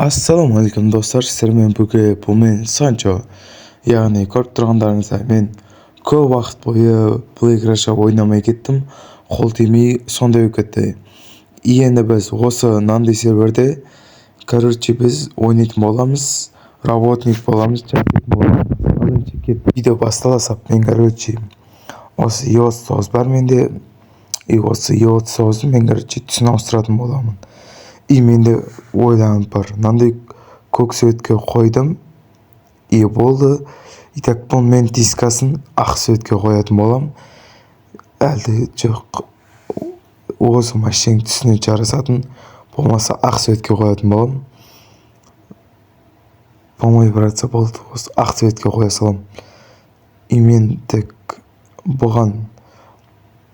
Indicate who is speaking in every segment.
Speaker 1: Ассалаумағалейкум, достар! Сіздермен бірге бұл мен, Санчо. Яғни көріп тұрғандарыңыздай, мен көп уақыт бойы бұл играша ойнамай кеттім, қол тимей сондай болып кетті. Енді біз осы мынандай серверде, короче, біз ойнайтын боламыз, работник боламыз, жасайтын боламыз. Ал ендеше кеттік. Видео бастала сап, мен, короче, осы Е39 бар менде, и осы Е39-ды мен, короче, түсін ауыстыратын боламын. И менде ойланып бар, мынандай көк цветке қойдым, и болды. И так, бұл мен дискасын ақ цветке қоятын боламын әлде жоқ, осы машинаның түсіне жарасатын болмаса, ақ цветке қоятын боламын. Болмай бара жатса, болды, осы ақ цветке қоя саламын. И мен тек бұған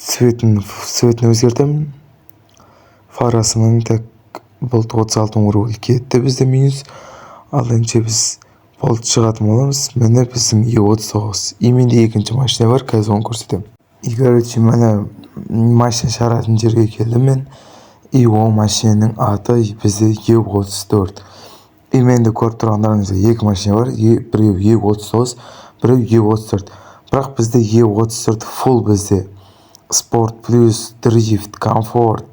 Speaker 1: цветін өзгертемін фарасының. Так, болды, 36 000 рубль кетті бізде минус. Ал ендеше біз, болды, шығатын боламыз. Міне, біздің Е39. И менде екінші машина бар, қазір оны көрсетемін. И, короче, міне, машина шығаратын жерге келдім мен. И ол машинаның аты бізде Е34. И менде, көріп тұрғандарыңыздай, екі машина бар: біреуі Е39, біреуі Е34. Бірақ бізде Е34 фулл, бізде спорт плюс, дрифт, комфорт,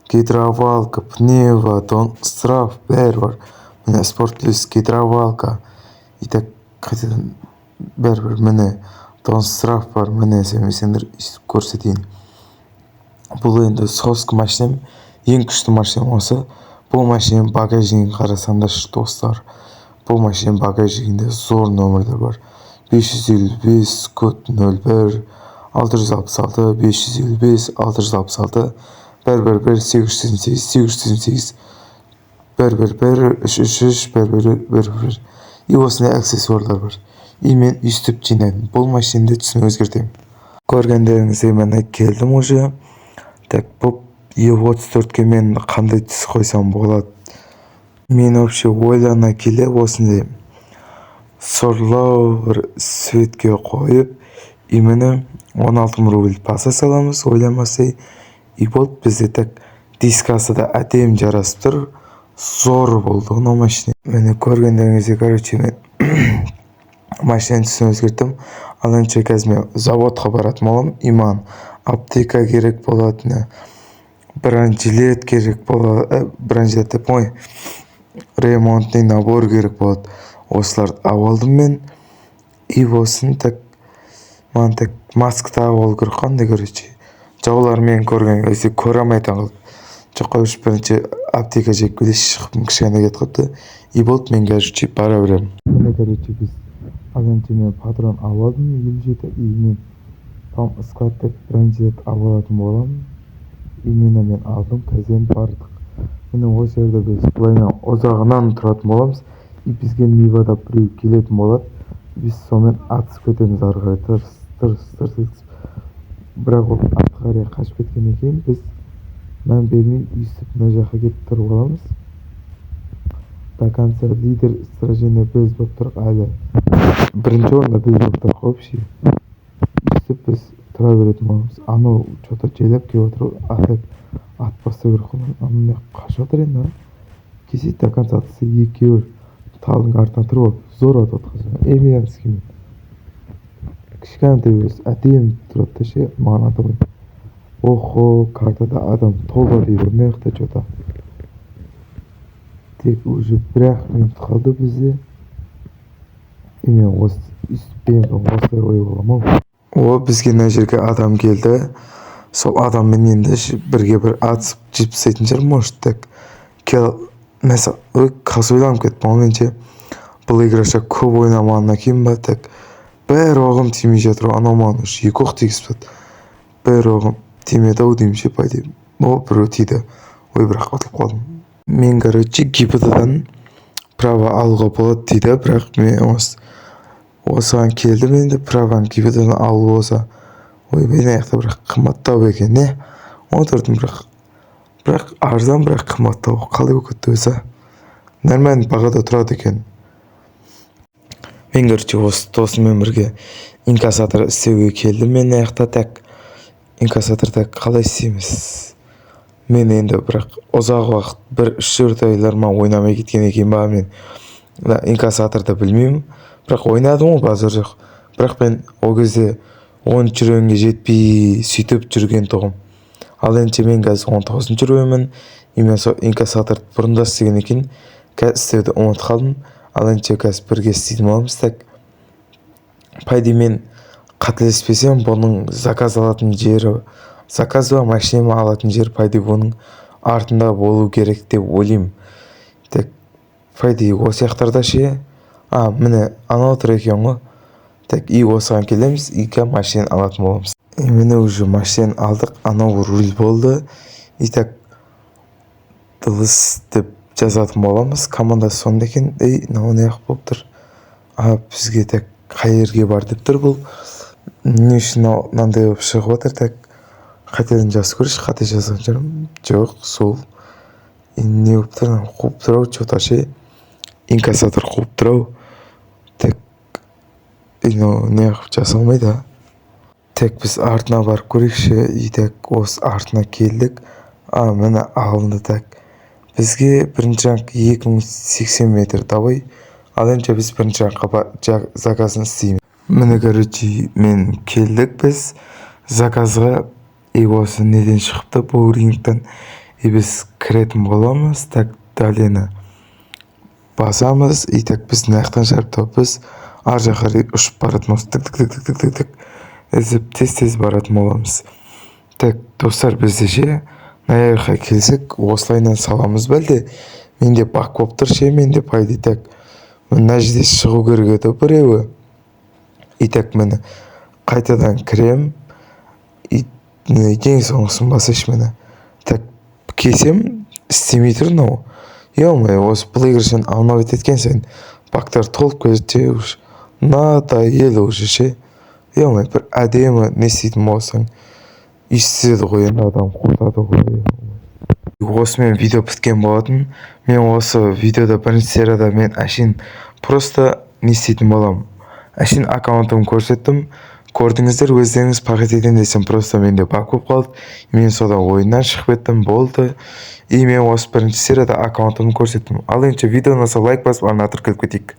Speaker 1: гидровалка, пневмо, штраф, бәрі бар. Міне, спорт плюс, гидровалка, и так қайтадан бәрібір, міне, штраф бар. Міне, сенбесеңдер, өйстіп көрсетейін. Бұл енді соска машинам, ең күшті машинам осы. Бұл машинаның багажнигін қарасаңдаршы, достар, бұл машинаның багажнигінде зор нөмірлер бар: 555, код 01, 666, 555, 666, 111, 888, 888, 111, 333, 111, 1 1. И осындай аксессуарлар бар. И мен өйстіп жинаймын. Бұл машинаны түсін өзгертемін. Көргендеріңіздей, міне, келдім уже. Так, бұл Е34-ке мен қандай түс қойсам болады? Мен вообще ойлана келе осындай сұрлау бір цветке қойып, и міне, 16 000 рубль баса саламыз ойланбастай. И болды бізде. Так, дискасы да әдемі жарасып тұр, зор болды мынау машина. Міне, көргендеріңіздей, короче, мен машинаның түсін өзгерттім. Ал ендеше қазір мен заводқа баратын боламын, и маған аптека керек болады, міне, бронежилет керек болады, бронежилет деп ой, ремонтный набор керек болады. Осыларды алып алдым мен. И болсын, так, маған, так, маска тағып алу керек қой андай, короче, жаулар мені көрген кезде көре алмайтын қылып. Жоқ, қойшы, бірінші аптека жеп келейінші, шығып кішкене кетіп қалыпты. И болды, мен, короче, бара беремін. Міне, короче, біз, ал енді мен патрон алып алдым 57. И мен там склад деп бронежилет алып алатын боламын. Именно мен алдым. Қазір енді бардық. Міне, осы жерде біз былайынан ұзағынан тұратын боламыз, и бізге Нивада біреу келетін болады, біз сонымен атысып кетеміз ары қарай, тырс тырс тырс еткізіп. Бірақ ол артқа қарай қашып кеткеннен кейін біз мән бермей, өйстіп мына жаққа келіп тұрып аламыз. До конца лидер сражения біз болып тұрық, әлі бірінші орында біз болып тұрық. Общий өйстіп біз тұра беретін боламыз. Анау че то жайлап келіп отыр ғой. А так, атып бастау керек қой. Анау қашып жатыр енді, келсе, до конца атса, екеуі талдың артына тұрып алып зор атып жатқан. Эмилянскиймен кішкентай өзі әдемі тұрады да ше, маған ата алмайды. Охо, картада адам тола дейді ғой мына жақта. Че то тек уже бір ақ минут қалды бізде. И мен осы өйстіп БМВ осылай қойып аламын ау. О, бізге мына жерге адам келді. Сол адаммен енді бірге бір атысып жеп тастайтын шығар, может. Так, кел. Ой, қазір ойланып кеттім ғой мен ше, бұл играша көп ойнамағаннан кейін ба. Так, бір оғым тимей жатыр ғой. Анау маған уже екі оқ тигізіп тастады. Бір оғым тимеді ау деймін ше, по идее. О, біреу тиді. Ой, бірақ ұтылып қалдым мен. Короче, ГИБДД-дан право алуға болады дейді, бірақ мен осыған келдім. Енді праваны ГИБДД-дан алу болса, ойбай, мына жақта бірақ қымбаттау екен, не, 14 000. Бірақ арзан, бірақ қымбаттау. Қалай болып кетті өзі? Нормальный бағада тұрады екен. Мен, короче, осы досыммен бірге инкассатор істеуге келдім мен мына жақта. Так, инкассатор, так, қалай істейміз? Мен енді бірақ ұзақ уақыт, бір 3-4 айлар ма, ойнамай кеткен екен ба, мен мына инкассаторды білмеймін. Бірақ ойнадым ғой, базар жоқ. Бірақ мен ол кезде 10-шы уровеньге жетпей, сөйтіп жүрген тұғым. Ал енді мен қазір 19-шы уровеньмін. И мен сол инкассаторды бұрында істеген екен, қазір істеуді ұмытып қалдым. Ал енді қазір бірге істейтін боламыз. Так, по идее, мен қателеспесем, бұның заказ алатын жері, заказ ба, машина ма алатын жері, по идее, бұның артында болу керек деп ойлаймын. Так, по идее, осы жақтарда ше. А, міне, анау тұр екен ғой. Так, и осыған келеміз, и машинаны алатын боламыз. И міне, уже машинаны алдық. Анау руль болды. И так, дылыс деп жазатын боламыз, командасы сондай екен. Ей, мынау неғып болып тұр? А, бізге, так, қай жерге бар деп тұр? Бұл не үшін мынау мынандай болып шығып жатыр? Так, қайтадан жазып көрейікші, қате жазған шығармын. Жоқ, сол. Не болып тұр? Қуып тұр ау че то ше, инкассатор қуып тұр ау. Так, мынау неғып жасалмайды? А, так, біз артына барып көрейікші. И так, осы артына келдік. А, міне, алынды. Так, бізге бірінші ранг 2080 метр. Давай, ал енді біз бірінші рангқа заказын істейміз. Міне, короче, мен келдік біз заказға. И осы неден шығыпты, боулингтен. И біз кіретін боламыз. Так, далее басамыз. И так, біз мына жақтан шығарып, біз ар жаққа қарай ұшып баратын боламыз. Тік, тік, тік, тік, тік, тік, тік іздеп, тез тез баратын боламыз. Так, достар, бізде ше, мына жаққа келсек, осылайынан саламыз ба, әлде менде баг болып тұр ше? Менде, по идее, так, мына жерде шығу керек еді біреуі. И так, міне, қайтадан кіремін. И ең соңғысын басайыншы. Міне, так, келсем, істемей тұр мынау. Е, осы бұл обновить еткен сайын багтар толып кетеді ше. Уже надоело уже ше. Е, бір әдемі не істейтін болсаң, естіседі ғой енді, адам қорқытады ғой. Осымен видео біткен болатын. Мен осы видеода, бірінші серияда мен әшейін просто не істейтін боламын, әшейін аккаунтымды көрсеттім, көрдіңіздер өздеріңіз. Пахать етейін десем, просто менде баг болып қалды, мен содан ойыннан шығып кеттім, болды. И мен осы бірінші серияда аккаунтымды көрсеттім. Ал енді видео ұнаса, лайк басып, арнаға тіркеліп кетейік.